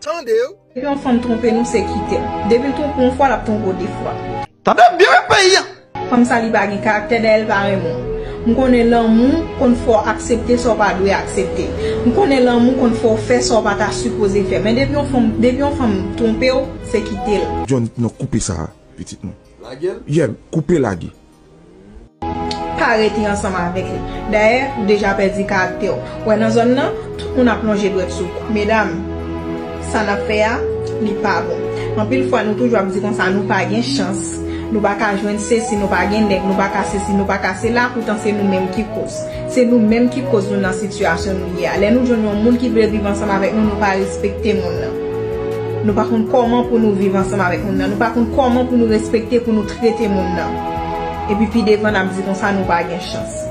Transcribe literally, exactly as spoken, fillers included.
Tande yo. Depi yon fanm twonpe nou, se kite l. Depi l twonpe w yon fwa, l ap twonpe w de fwa. Tande byen peyi a. Fanm sa li pa gen karaktè, dayè l pa renmen w. M konnen lanmou konn fè w aksepte sa w pa dwe aksepte. M konnen lanmou konn fè w fè sa w pa ta sipoze fè. Men depi yon fanm, depi yon fanm twonpe w, se kite l. John, non, koupe sa a, pitit mwen. Lage l. Yeah, koupe lage. Pa rete ansanm avèk li. Dayè, ou deja pèdi karaktè w. Ou wè nan zòn nan, tout moun ap lonje dwèt sou kou. Medam, sa n ap fè a, li pa bon. Anpil fwa, nou toujou ap di konsa, nou pa gen chans, nou pa ka jwenn sesi, nou pa gen nèg, nou pa ka sesi, nou pa ka sela, poutan se nou menm ki koz. Se nou menm ki koz nou nan sitiyasyon nou ye a. Lè nou jwenn yon moun ki vle viv ansanm avèk nou, nou pa respekte moun nan. Nou pa konn kòman pou nou viv ansanm avèk moun nan. Nou pa konn kòman pou nou respekte, pou nou trete moun nan. Epi pi devan, n ap di konsa, nou pa gen chans.